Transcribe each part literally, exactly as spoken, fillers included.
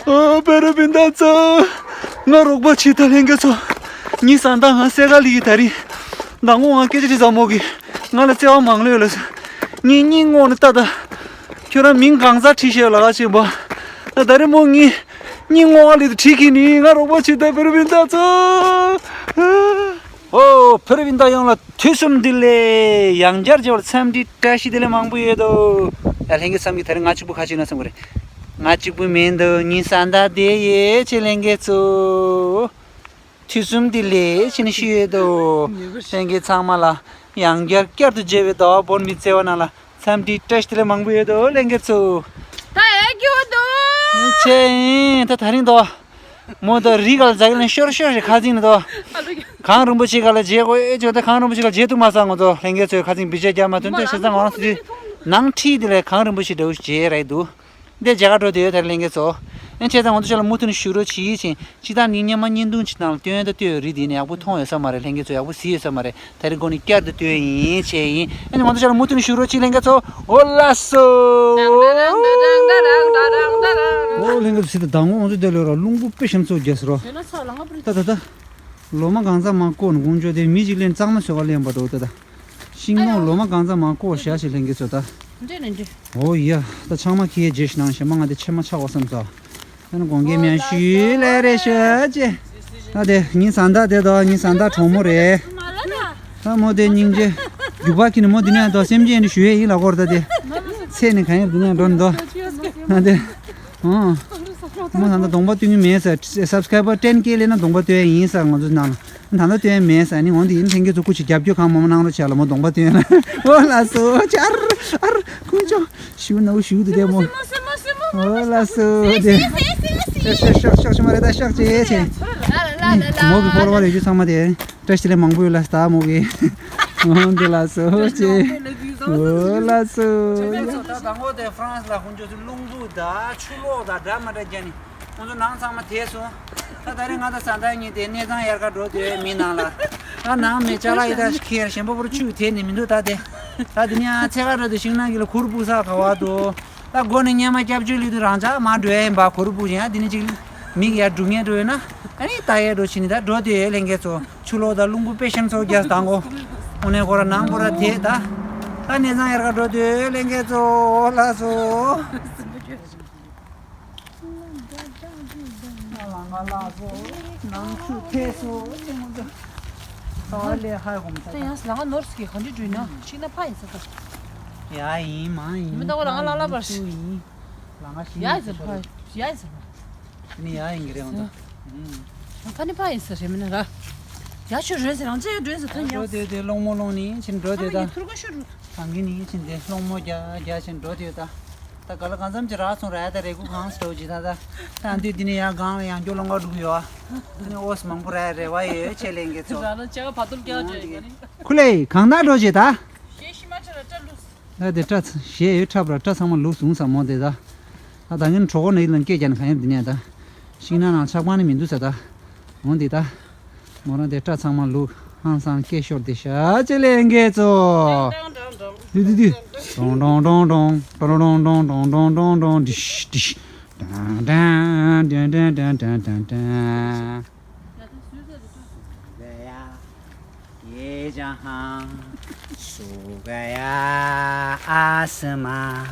ཨོ། བེ་རུ་བིན་ད་ཚོ། ང་རོགས་པ་བྱེད་ད་ལྷན་རྒྱས་ཚོ། ངའི་བཟའ་ཟླ་ང་སེ་ག་ལི་ཡི་ད་རིང་། མདང་དགོང་ང་སྐད་ཆ་དྲིས་ཙང་མོ་གིས་ང་ལ་བརྩེ་བ་མང་ལོས་ལ། ངའི་སྙིང་ངོ་ནས་ལྟ་ད། ཁྱོད་རང་མིང་གང་ཟག་བྲིས་ཤེས་ལ་ག་ཆེན་པོ། ད་རེས་མོ་ངའི་སྙིང་ངོ་ལི་དུ་བྲིས་ཀྱི་ནི། ང་རོགས་པ་བྱེད་ད་བེ་རུ་བིན་ད་ཚོ། ཨོ། བེ་རུ་བིན་ད་ཡོངས་ལ་དུས་གསུམ་བདེ་ལེགས། ཡང་བསྐྱར་མཇལ་བར་འཚམས་འདྲི་བཀྲ་ཤིས་བདེ་ལེགས་མང་པོ་ཡོད་དོ། ད་ལྷན་རྒྱས་བསམ་གྱི་ད་རེས་ང་གཅིག་པུ་ཁ་ཕྱེ་ན་བསམ་གི་རེད། ང་གཅིག་པུ་མིན་འདུག་ངའི་བཟའ་ཟླ་དེ་ཡོད་ཆེ་ལྷན་རྒྱས་ཚོ། དུས་གསུམ་བདེ་ལེགས་ཆེ་ནི་ཞུ་ཡོད་དོ། ལྷན་རྒྱས་ཚང་མ་ལ་ཡང་བསྐྱར་བསྐྱར་དུ་མཇལ་བའི་ཟླ་བ་བོར་མི་བརྩེ་བ་ནང་ལ་འཚམས་འདྲི་བཀྲ་ཤིས་བདེ་ལེགས་མང་པོ་ཡོད་དོ་ལྷན་རྒྱས་ཚོ། ད་ཨེ་སྐྱོ་དོ། ཆེ་ཡིན་ད་ད་རིང་དོ། མོ་དང་རི་ག་ལ་ཛ་གི་ལན་ཤོར་ཤོར་ཞིག་ཁ་ཚིག་ནི་དོ། གངས་རིན་པོ་ཆེ་ག་ལ་མཇལ་དགོས་ཨེ་ཅོ་ད་གངས་རིན་པོ་ཆེ་ག་ལ་མཇལ་ཐུབ་མ་སོང་ང་ཚོ་ལྷན་རྒྱས་ཚོས་ཁ་ཚིག་བི་ཇ་རྒྱབ་མ་ཐུབ་ན་ད་བྱས་ཙང་ང་རང་ཚོ་དུས་ནང་ཁྲིད་དེ་ལས་གངས་རིན་པོ་ཆེ་འདྲ་བོ་ཞིག་མཇལ་རེད་འདུག་འདི་མཇལ་ཁ་འགྲོ་དུས་ད་ལྷན་རྒྱས་ཚོ། ཨེ་བྱས་ཙང་ང་ཚོ་ཆ་ལ་མུ་མཐུད་ནས་བཞུགས་རོགས་བྱེད་ཅིང་། ཅི་ལྟར་ནི་སྙན་མ་བརྙན་ཐུང་ཅིག་ནང་ལ་སྟོན་ད་ལྟོས་རི་དེ་ནས་ཡག་པོ་མཐོང་ཡོད་ས་མ་རེད། ལྷན་རྒྱས་ཚོ་ཡག་པོ་གཟིགས་ཡོད་ས་མ་རེད། ད་རིང་གོ་ནས་བསྐྱར་དུ་ལྟོས་ཡིན་བྱས་ཡིན། ཨ་ནི་ང་ཚོ་ཆ་ལ་མུ་མཐུད་ནས་བཞུགས་རོགས་གྱིས་ལྷན་རྒྱས་ཚོ། ཨོ་ལགས་སོ། ཨོ་ལྷན་རྒྱས་ཚོ་ད་ལྟ་ང་ཚོ་འདི་ལོ་ར་རླུང་བུ་དཔེ་ཞིམ་ཚོ་རྒྱས་སོ་རོ། ད་ད་ད། ལོ་མ་གང་ཚ་མ་བཀོག་ནས་དགོང་ཅོག་དེ་མི་གཅིག་ལེན་གཙང་མ་བཟོ་བ་ལེན་པ་འགྲོ་ད་ད། ཤིང་ནོར་ལོ་མ་གང་ཚ་མ་བཀོག་བཞག་ཞིག་ལྷན་རྒྱས་ཚོ་ད། འདྲེ་ནི་འདྲེ། ཨོ་ཡ། ད་ཆང་མ་ཁྱི་ཡའི་རྗེས་ཤིག་ནང་ཞེ་མ་ང་དེ་ཕྱེ་མ་ཆག་པ་བསམ་ཚོ། ཨ་ནི་དགོང་ཀའི་མིང་ཞུས་ལེ་རེ་ཤ་ཅེ། ད་དེ་ངའི་བཟའ་ཟླ་དེ་དང་ངའི་བཟའ་ཟླ་གྲོགས་མོ་རེད། ད་མོ་དེ་སྙིང་རྗེ། རྒྱུག་པ་ཁྱི་ནི་མོ་དེ་ནས་དོ་སེམས་ཅན་འདི་ཞུ་ཡས་ཡིན་ལ་གོར་ད་དེ། ཚེ་ནི་གང་ཡིན་དེ་ནས་འགྲོ་ནི་དོ། ད་དེ། ཨོ། མོ་ད་ལྟ་གདོང་པ་སྟོན་གྱི་མེད་ཟེར། སབ་སི་ཀ་རའི་བར་ཊེན་ཀེ་སླེབས་ན་གདོང་པ་སྟོན་ཡས་ཡིན་ཟེར་ང་ཚོ་ནང་ལ། ད་ལྟ་སྟོན་མེད་ཟེར་ནི་འོང་དེ་ཡིན། ལྷན་རྒྱས་ཚོ་སྐུ་མཁྱེན་རྒྱབ་སྐྱོར་གང་མང་མང་གནང་རོགས་བྱས་ལ་མོ་གདོང་པ་སྟོན་ལ། ཨོ་ལགས་སོ་ཅར་ཨར་ཁུང་ཅོ་ཞུ་ནའུ་ཞུ་དུ་དེ་མོ། ཨོ་ལགས་སོ་དེ། ཤག་ཤག་ཤག་ཤག་ཤག་མ་རེད་ད་ཤག་ཅེ་ཅེ། མོ་གི་ཕོ་ལོ་ཝར་ཡོད་རྒྱུ་ཚང་མ་དེ། བཀྲ་ཤིས་བདེ་ལེགས་མང་པོ་ཡོད་ལ་སྟ་མོ་གི། འོ་འདི་ལགས་སོ་ཅེ། འོ་ལགས་སོ། ད་དང་པོ་དེ་ཧྥ་རན་སི་ལ་ཁོང་ཚོ་རླུང་བུ་དང་ཆུ་ལོག་དང་འདྲ་མ་འདྲ་རྒྱག་ནི། ཁོང་ཚོ་ནང་ཚང་མ་དེད་སོང་། ད་ད་རེས་ང་དང་བཟའ་ཟླ་གཉིས་དེ་གནས་ཚང་དབྱར་ཁ་འགྲོ་དུས་མི་ནང་ལ། ད་ནང་མི་ཅ་ལག་ཡི་ད་ཁྱེར་ཞིམ་པོ་པོར་ཆུ་དེད་ནི་མི་འདུག་ད་དེ། ད་དེ་ནས་ཚེ་ག་འགྲོ་དུས་ཤིང་ནགས་ཀྱི་ལ་གུར་སྤུག་ས་ག་བ་འདུག་ད་སྒོ་ནས་སྙན་མ་སྐྱབས་བཅོལ་ལི་དུ་རང་ཅག་མ་འགྲོ་ཡ་ཡིན་པ་གུར་སྤུག་ཡ་འདི་ནི་ཅིག་མིག་ཡ་འབྲུ་ངན་འགྲོ་ཡོད་ན་ཨ་ནི་ད་ཡ་འགྲོ་ཕྱི་ནི་ད་འགྲོ་དེ་ལྷན་རྒྱས་ཚོ། ཆུ་ལོག་དང་རླུང་བུ་དཔེ་ཞིམ་ཚོ་རྒྱག་དང་གོ། འོ་ནས་ཁོ་ར་ནང་པོ་ར་དེད་ད། ད་གནས་ཚང་དབྱར་ཁ་འགྲོ་དུས་ལྷན་རྒྱས་ཚོ་ལགས་སོ། ལང་ང་ལགས་སོ། ནང་ཆུ་ཐེ་སོ་ཅེ་མོ་ཚོ། ས་བ་ལས་ཧ་གོམ་ད། ད་ཡང་ལང་ང་ནོར་སི་གི་ག་འདྲི་འགྲུལ་ན་ཤིག་ན་ཕ་ཡིན་ས་ད། ཡ་ཡིན་མ་ཡིན། མི་ད་གོ་ལང་ང་ལ་ལ་བར་ཤི། ལང་ང་ཤི་ཡ་ཡིན་ས་ཕ་ཡིན་ས་ཕ། ནི་ཡ་ཡིན་གི་རེད་འོང་ད། ད་ནི་ཕ་ཡིན་ས་རེད་མིན་ན་ར། ཡ་ཆུ་རོལ་ཟེར་རང་ཅག་ཡ་སྒྲོན་ཟེར་ཐོན་འགྲོ་ཡ། དེ་དེ་སློང་མོ་སློང་ནི་ཕྱིན་འགྲོ་དེ་ད། ཐུར་ག་ཤུ་རུ། གང་གི་ནི་ཕྱིན་དེ་སློང་མོ་རྒྱ་རྒྱ་ཕྱིན་འགྲོ་དེ་ད། ད་ག་ལ་གང་འཚམ་ཅི་རག་སོང་ར་ཡ་ད་རེ་གུ་གང་སྟོ་ཅི་ད་ད། ད་འདི་འདི་ནི་ཡ་གང་ལ་ཡང་སྐྱོ་སློང་ག་འགྲུག་ཡོ། ཨ་ནི་ཨོ་སི་མང་པོ་ར་ཡ་རེ་བ་ཡོད་ཆེ་ལེན་གི་ཚོ། ར་ན་ཅག་བ་དུར་རྒྱ་ཅེ་ཡ་ནི། ཁུ་ལེ་གང་ན་འགྲོ་ཅེ་ད། ཤེ་ཤི་མ་ཆ་ར་ཅ་ལུས། ད་དེ་སྐྲ་ཚ་ཞེས་ཡོད་འཁྲབ་ར་སྐྲ་ཚང་མ་ལུག་བཟུང་ས་མོ་དེ་ད། ད་ད་ངན་གྲོགས་ནི་ལ་སྐད་རྒྱག་ན་གང་ཡོད་འདི་ནས་ད། ཤིང་ནགས་ནང་ཆགས་པ་ནི་མི་འདུག་ས་ད། འོང་འདི་ད། མོ་རང་དེ་སྐྲ་ཚང་མ་ལུག་ཧང་སང་སྐད་ཤོར་དེ་ཤ་ཅེ་ལེ་འགེ་ཙོ། དུ་དུ་དུ། ཌོང་ཌོང་ཌོང་ཌོང་ཌོང་ཌོང་ཌོང་ཌོང་ཌོང་ཌོང་ཌོང་ཌོང་ཌིཤ་ཌིཤ། ཌང་ཌང་ཌང་ཌང་ཌང་ཌང་ཌང་ཌང་། ये जहाँ सो गया आसमां,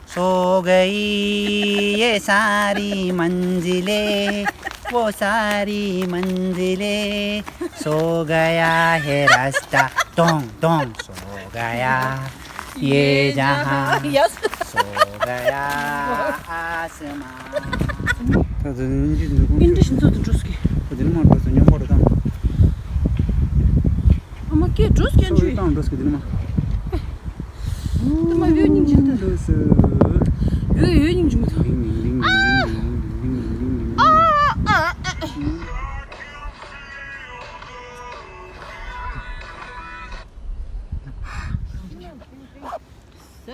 सो गई ये सारी मंजिलें, वो सारी मंजिलें, सो गया है रास्ता, टोंग टोंग, सो गया। ये जहाँ सो गया आसमां। ད་དེ་ནི་འདི་འདུག་ཨིན་ཌི་ཤིན་ཚོ་དུ་འགྲོ་སྐྱེ། ད་དེ་ནི་མ་འགྲོ་སོང་སྙོམས་པོ་རེད་དང་། ཨ་མ་སྐྱེ་འགྲོ་སྐྱེ་འཇུས། དང་འགྲོ་སྐྱེ་དེ་ནི་མ། དེ་མ་ཡོད་སྙིང་རྗེ་ད། འགྲོ་སོ། ཡོད་ཡོད་སྙིང་རྗེ་མ་ཐོ། ལིང་ལིང་ལིང་ལིང་ལིང་ལིང་ལིང་ལིང་ལིང་། ཨ་ཨ་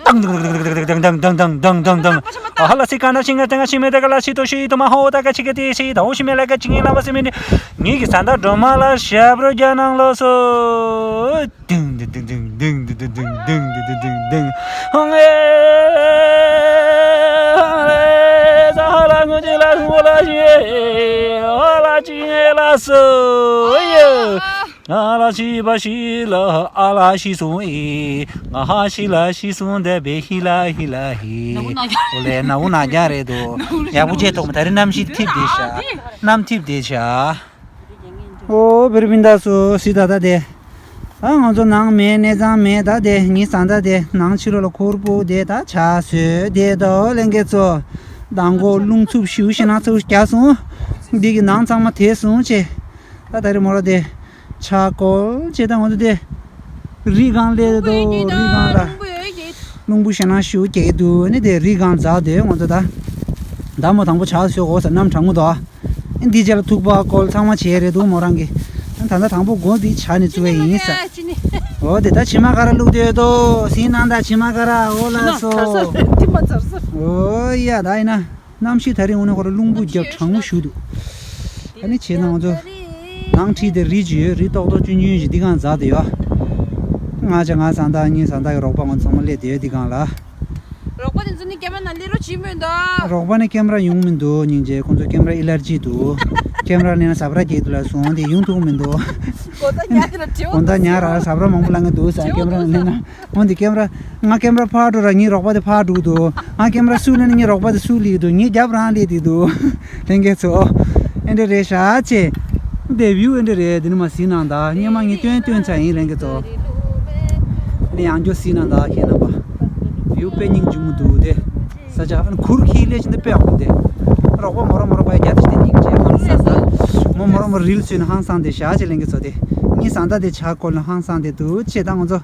ཨ། དང་དང་དང་། ཨ་ཧ་ལ་སི་ཀ་ན་ཤིང་ང་ཏང་ཤི་མེ་ད་ག་ལ་སི་ཏོ་ཤི་ཏོ་མ་ཧོ་ད་ག་ཆི་ག་ཏི་སི་ད་ཧོ་ཤི་མེ་ལ་ག་ཅི་ངི་ལ་བ་སི་མེ་ནི། ངི་གི་ས་ད་སྒྲོལ་མ་ལ་ཞབས་རོ་རྒྱ་ནང་ལོ་སོ། ཏིང་ཏིང་ཏིང་། ཧང་ཨེ་ཧང་ཨེ་ས་ཧ་ལ་ངོ་ཅི་ལ་ཧུ་ལ། ཨ་ལ་ཅི་ཨེ་ལ་སོ་ཡེ། ཨ་ལ་ཤི་བ་ཤི་ལ་ཨ་ལ་ཤི་སོང་ཨེ། ང་ཧ་ཤི་ལ་ཤི་སོང་དེ་བེ་ཧི་ལ་ཧི་ལ་ཧི། ཨོ་ལེ་ན་འུ་ན་རྒྱ་རེད་དོ། ཡག་པོ་བྱས་ཐོག་མ་ད་རེ་གནམ་གཤིས་ཐིབས་བསྡད་ཤག་གནམ་ཐིབས་བསྡད་ཤག་ཨོ་བེར་བིན་ད་སོ་སི་ད་ད་དེ། ཨ་ང་ཚོ་ནང་མེད་གནས་ཚང་མེད་ད་དེ་ངའི་བཟའ་ཟླ་དེ་ནང་ཕྱི་ལོགས་ལ་འཁོར་པོ་དེ་ད་ཆ་སོས་དེ་ད་ལེན་གེ་ཚོ། མདང་དགོང་རླུང་འཚུབ་ཞིའུ་ཞེ་ནང་ཚུབ་རྒྱག་སོང་། འདི་གི་ནང་ཚང་མ་དེད་སོང་ཆེ། ད་ད་རེ་མོ་ར་དེ། ཆ་ཀོལ་བྱེད་དང་ང་ཚོ་དེ། རི་སྒང་སླེབས་དོ་རི་སྒང་ལ། རླུང་བུ་ཞེ་ནང་ཞིའུ་རྒྱག་གི་འདུག་ནི་དེ་རི་སྒང་འཛག་དེ་ང་ཚོ་ད། ད་མོ་དང་པོ་ཆ་སོས་འོ་ས་གནམ་གྲང་མོ་དོ། འདི་རྗེས་ལ་ཐུག་པ་ཀོལ་ཚང་མ་བྱས་རེད་འདུག་མོ་རང་གི། ད་ལྟ་དང་པོ་མགོ་འདི་ཆ་ནས་བཙུགས་པ་ཡིན་ས། འོ་དེ་ད་ཕྱི་མ་ཀ་ར་བླུགས་དོད་དོ་ཟིན་ནང་ད་ཕྱི་མ་ཀ་ར་འོ་ལ་སོ། འོ་ཡ་ད་ཡིན་ན། གནམ་གཤིས་ད་རིང་འོ་ནས་ཁོ་ར་རླུང་བུ་རྒྱབ་གྲང་མོ་ཞུ་འདུག་ཨ་ནི་བྱས་ན་ང་ཚོ་ནང་ཁྲིད་དེ་རི་ཅིག་ཡོད་རི་ཏོག་ཏོག་ཆུང་ཆུང་ཞིག་འདི་གང་འཛག་དེ་ཡོད། ང་ཅག་ང་བཟའ་ཟླ་ངའི་བཟའ་ཟླ་གི་རོགས་པ་ང་ཚང་མ་སླེབས་དེ་ཡོད་འདི་གང་ལ། རོགས་པ་དེ་ཚོ་ནི་ཀེ་མ་ར་ནང་སླེབས་རོགས་བྱེད་མི་འདུག་རོགས་པ་ནི་ཀེ་མ་ར་ཡོང་མི་འདུག་སྙིང་རྗེ་ཁོང་ཚོ་ཀེ་མ་ར་ཨེ་ལར་ཇི་འདུག་ཀེ་མ་ར་སླེབས་ན་ཟ་འཕྲུག་རྒྱག་གི་འདུག་ལ་སོང་དེ་ཡོང་ཐུབ་མི་འདུག་དགོང་དག་ཉལ་ར་ཟ་འཕྲུག་མང་པོ་བླང་གི་འདུག་ཟེར་ཀེ་མ་ར་སླེབས་ན། འོན་ཏེ་ཀེ་མ་ར། ང་ཀེ་མ་ར་ཕར་འགྲོ་ར་ངའི་རོགས་པ་དེ་ཕར་འགྲོ་གི་འདུག་ང་ཀེ་མ་ར་སུ་ལེན་ངའི་རོགས་པ་དེ་སུ་ལེན་གི་འདུག་ངའི་རྒྱབ་རང་ལེན་དེ་འདུག་ལྷན་རྒྱས་ཚོ། ཨེ་འདྲ་རེད་ཤག་ཅེ། དེ་བིའུ་ཨེ་འདྲ་རེད་དེ་ནི་མ་ཟིན་ནང་ད་སྙེ་མ་ངའི་སྟོན་སྟོན་ཚ་ཡིན་ལྷན་རྒྱས་ཚོ། ནི་ཡང་འགྱོ་ཟིན་ནང་ད་ཁྱེད་རྣམ་པ། བིའུ་དཔེ་སྙིང་རྗེ་མོ་འདུག་དེ། ས་ཆ་ཨ་ནི་གུར་ཁྱེར་ལས་ཕྱིན་དེ་དཔེ་ཡག་པོ་དེ། རོགས་པ་མོ་ར་མོ་ར་པ་རྒྱ་དེ་ཤི་དེ་སྙིང་རྗེ་ཧང་སང་ད། མོ་མོ་ར་མོ་རིལ་སུས་ནི་ཧང་སང་དེ་ཤག་ཅེ་ལྷན་རྒྱས་ཚོ་དེ། ངའི་བཟའ་ཟླ་དེ་ཆ་ཀོལ་ནི་ཧང་སང་དེ་འདུག་ཅེ་ད་ང་ཚོ།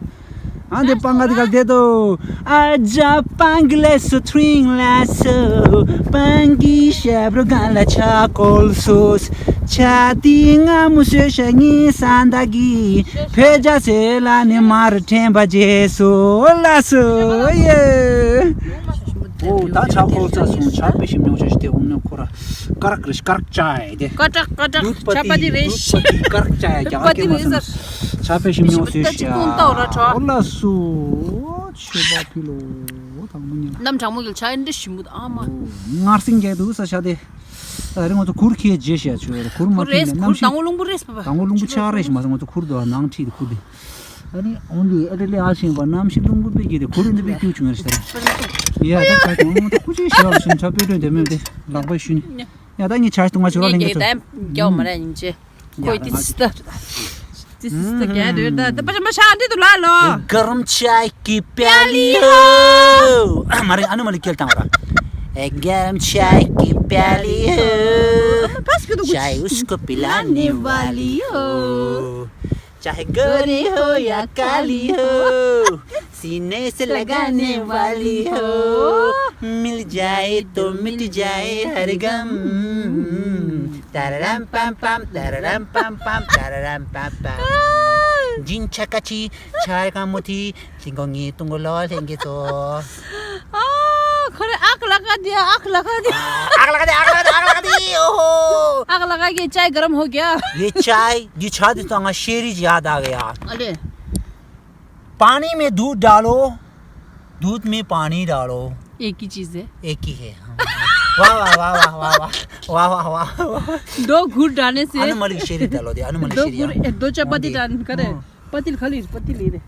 ཨ་འདི་སྤང་ག་འདི་ག་བསྡད་དོ། ཨ་ཇ་སྤང་གི་ལས་སུ་ཐུང་ལ་སོ། སྤང་གི་ཞབས་རུ་སྒང་ལ་ཆ་བཀོལ་སོ། ཆ་དེ་སྔ་མོ་སོས་ཤ་ཉི་ས་འདའ་གི། བོད་ཇ་སེ་ལ་ནི་མར་ཕྲེང་བ་རྗེས་སུ་ལ་སོ་ཡེ། ཨོ་ད་ཆ་བཀོལ་ཚར་སོང་ཆ་དཔེ་ཞིམ་ཉོ་ཆ་ཞིག་དེ་འོང་ནས་ཁོ་ར་ཀ་རག་རེ་ཀ་རག་ཅའི་དེ། ཀ་ཏྲག་ཀ་ཏྲག་ཆ་པ་དི་རེ་ཤི། ཀ་རག་ཅའི་རྒྱ་ག་ཀེ་མ་སོང་ཆ་དཔེ་ཞིམ་ཉོ་སོས་ཤ་ཨོ་ལ་སོ། ཆོས་པ་ཕི་ལོ། དང་མོ་ཉམས། གནམ་གྲང་མོ་གི་ཆ་ཨེ་འདྲ་ཞིམ་པོ་ཨ་མ། ངར་སེང་རྒྱག་འདུག་ས་ཆ་དེ། ད་རེས་ང་ཚོ་གུར་ཁྱེར་རྗེས་བྱས་ཆོས་རེད་གུར་མ་གུར་ཁྱེར་རེས་ནས་གུར་གནམ་གཤིས། དང་པོ་རླུང་བུ་རེས་པ། དང་པོ་རླུང་བུ་ཆགས་རེས་ཞིག་མ་སོང་ང་ཚོ་གུར་དུ་ནང་ཁྲིད་དེ་གུར་དེ། ཨ་ནི་འོང་དུས་ཨ་རེ་ལེ་ཨ་ཞེས་པ་གནམ་གཤིས་རླུང་བུ་དཔེ་རྒྱས་ཏེ་གུར་འདི་དཔེ་སྐྱུག་བྱུང་ཡ་ཞིག་ད་རེད། ཡ་ད་ཆ་གང་ང་ཚོ་ཀུ་ཅི་ཞེས་པ་ཞིག་ཆ་དཔེ་སྟོན་དེ་མོད་དེ་ལག་པ་ཞུ་ནི། ཡ་ད་ངས་ཆ་ཞིག་ཏུ་ང་ཞུ་རོགས་ལེན་གྱི་ཚོ། ངས་ཀྱང་མ་ར་ཡིན་ཅེ། ཁོས་ཏི་སི་ཏ། ཏི་སི་ཏ་རྒྱལ་དུ་ད་ད་པ་ཅམ་པ་ཤ་འདི་དུ་ལ་ལོ། गरम चाय की प्याली हो। མ་རེད་ཨ་ནུ་མ་ལི་སྐད་བཏང་བ་ར། ए गरम चाय की प्याली हो। चाय उसको पिलाने वाली हो। चाहे गोरी हो या काली हो। सीने से लगाने वाली हो। मिल जाए तो मिट जाए हर गम। ताराराम पाम पाम ताराराम पाम पाम ताराराम पाम पाम। जिन छकाची छाय का मुथी सिंगो नी तुंगो लो लेंगे तो। ཨ་ཁོ་རེ་ཨག་ལ་ཀ་དེ་ཨག་ལ་ཀ་དེ། ཨག་ལ་ཀ་དེ་ཨག་ལ་ཀ་དེ་ཨག་ལ་ཀ་དེ། ओहो। आग लगा के चाय गर्म हो गया। ये चाय འདི་ཆ་འདི་ཚང་ང་ཤེས་རིག་ཡག་ད་གི་ཡ། अरे। पानी में दूध डालो, दूध में पानी डालो। एक ही चीज है। एक ही है। हाँ। वाह वाह वाह वाह वाह वाह वाह वाह वाह वाह। दो घूंट डालने से। अनु मलिक शेरी डालो दे अनु मलिक दो शेरी। घूंट, ए, दो चपाती डाल करे। हाँ। पत्ती खाली पत्ती ले दे।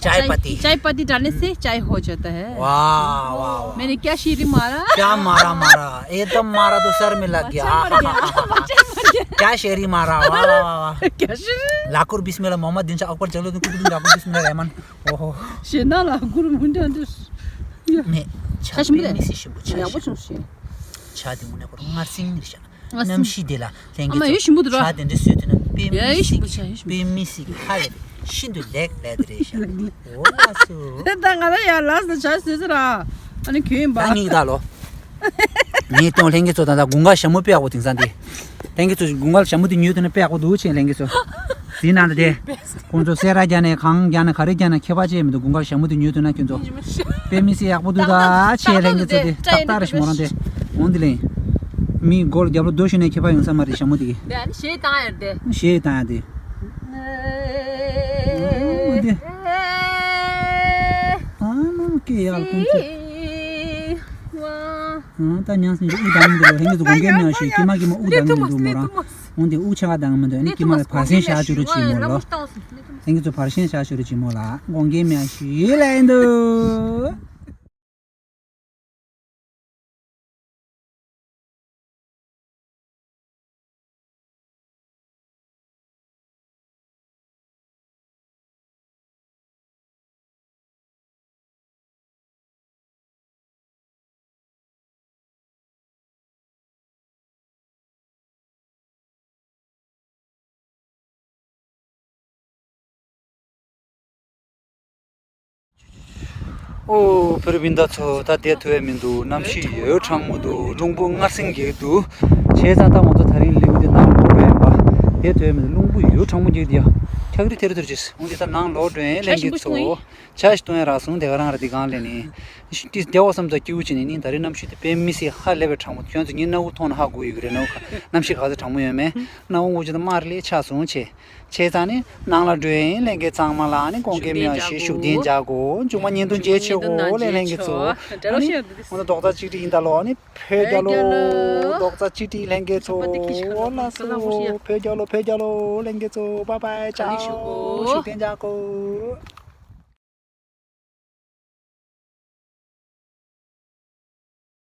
चाय पत्ती। चाय पत्ती डालने से चाय हो जाता है। वाह वाह वाह। मैंने क्या शेरी मारा? क्या मारा मारा? एकदम मारा तो सर में लग गया। क्या शेरी मारा? वाह वाह वाह वाह। क्या शेरी? लाकुर बिस्मिल्लाह मोहम्मद दिन से अकबर चलो तुम कुछ दिन लाकुर बिस्मिल्लाह रहमान। ओहो। शेना लाकुर मुंडा तो। मैं छा पे नहीं सी शिबू छा। या वो छा। छा दिन मुने को नर्सिंग रिशा। གནམ་གཤིས་དེ་ལ་ལྷན་རྒྱས་ཚོ་ཆ་དེ་འདྲ་བཟོས་ཐུབ་ན་དཔེ་མི་སྲིད་ཀྱི་དཔེ་མི་སྲིད་ཀྱི་ཧ་ལས་པའི་ཤིན་ཏུ་ལེགས་ལས་དེ་རེད་ཤག་འོ་ལགས་སོ། ད་ང་ལ་ཡང་ལགས་སོ་ཆ་བཟོས་ཚར་ར། ཨ་ནི་གྱོན་པ། ད་ངེད་ཀྱི་ད་ལོ། ངས་སྟོན་ལྷན་རྒྱས་ཚོ་ད་ལྟ་དགུན་ཁ་ཞྭ་མོ་དཔེ་ཡག་པོ་དེང་སང་དེ། ལྷན་རྒྱས་ཚོ་དགུན་ཁ་ཞྭ་མོ་དེ་ཉོས་ཐུབ་ན་དཔེ་ཡག་པོ་འདུག་ཅེས་ལྷན་རྒྱས་ཚོ། དེའི་ནང་དུ་དེ། ཁོང་ཚོ་སེ་ར་རྒྱག་ནས་གང་རྒྱག་ན་ག་རེ་རྒྱག་ན་ཁྱད་པར་ཅན་མི་འདུག་དགུན་ཁ་ཞྭ་མོ་དེ་ཉོས་ཐུབ་ན་ཁྱོད་ཚོ། དཔེ་མི་སྲིད་ཡག་པོ་འདུག་ད་ཆེ་ལྷན་རྒྱས་ཚོ་དེ་ཏག་ཏག་རེད་ཞིག་མོ་རང་དེ། འོང་དེ་ལེན། མི་མགོ་ལ་རྒྱབ་ལོ་རྡོ་ཞུ་ནས་ཁྱད་པར་ཡོང་ས་མ་རེད་ཞྭ་མོ་དེ་གི། དེ་ཨ་ནི་གཞས་བཏང་ཡ་རེད་དེ། གཞས་བཏང་ཡ་དེ། འོང་དེ། ཨ་ནམ་སྐད་ཡག་ལ་ཁོང་ཚོ། ཨང་། ད་ཉང་སེང་གི་དབུགས་འདང་མི་འདུག་ལོ། ཧེང་གི་ཚོ་དགོངས་འགལ་མེད་ཞིག་ཀྱི་མ་ཀྱི་མ་དབུགས་འདང་མི་འདུག་མོ་རང་། འོན་ཏེ་དབུགས་ཆ་ག་འདང་མི་འདུག་ཨ་ནི་ཀྱི་མ་ལ་བར་སེང་བཞག་བཅུག་རོགས་གྱིས་མོ་ལོ། ཧེང་གི་ཚོ་བར་སེང་བཞག་བཅུག་རོགས་གྱིས་མོ་ལ། དགོངས་འགལ་མེད་ཞིག་ལ་ཡིན་འདུག་ཨོ། བོད་རིགས་སྤུན་ཟླ་ཚོ། ད་བསྡད་ཐུབ་ཡ་མི་འདུག་གནམ་གཤིས་ཡོད་གྲང་མོ་འདུག་རླུང་བུ་སྔར་སེང་རྒྱག་གི་འདུག་བྱས་ཙང་ད་ང་ཚོ་ད་རིང་ལེའུ་འདི་ནང་ལོག་འགྲོ་ཡིན་པ། བསྡད་ཐུབ་ཡ་མི་འདུག་རླུང་བུ་ཡོད་གྲང་མོ་རྒྱག་གི་འདུག་ཡ། འཁྱག་རི་ཐེ་རུ་ཐེ་རུ་བྱས། འོང་འདི་ད་ནང་ལོག་འགྲོ་ཡིན་ལྷན་རྒྱས་ཚོ། ཇ་ཞིག་བཏུང་ཡ་རག་སོང་། དེ་ག་རང་ར་འདི་གང་ལས་ནི། ཏིས་བདེ་བ་བསམ་ཚ་སྐྱིད་པོ་བྱས་ནས་ནི། ད་རེས་གནམ་གཤིས་དེ་དཔེ་མི་སྲིད་ཧ་ལས་པའི་གྲང་མོ། ཁྱོད་ཚོ་ངའི་སྣ་བུག་མཐོང་ན་ཧ་གོ་ཡོད་ཀྱི་རེད། སྣ་བུག་ག་གནམ་གཤིས་ག་ཚོད་གྲང་མོ་ཡོད་མེད། སྣ་བུག་འུ་ཅག་ད་དམར་ལས་ཆགས་སོང་བྱས། བྱས་ཙང་ནི་ནང་ལ་འགྲོ་ཡིན་ལྷན་རྒྱས་ཚང་མ་ལ་ནི་དགོངས་འགལ་མེད་ཞེས་ཤུགས་ལྡན་རྒྱག་གོ་མཇུག་མ་བརྙན་ཐུང་མཇལ་ཆེ་གོ་ལས་ལྷན་རྒྱས་ཚོ། ཨ་ནི་ང་ཚོ་རྡོག་རྩ་གཅིག་སྒྲིལ་ཡིན་ད་ལོ། ཨ་ནི་བོད་རྒྱལ་ལོ། རྡོག་རྩ་གཅིག་སྒྲིལ་ལྷན་རྒྱས་ཚོ། ཨོ་ལགས་སོ། བོད་རྒྱལ་ལོ། བོད་རྒྱལ་ལོ་ལྷན་རྒྱས་ཚོ། བྷའི་བྷའི། ཅའོ། ཤུགས་ལྡན་རྒྱག་གོ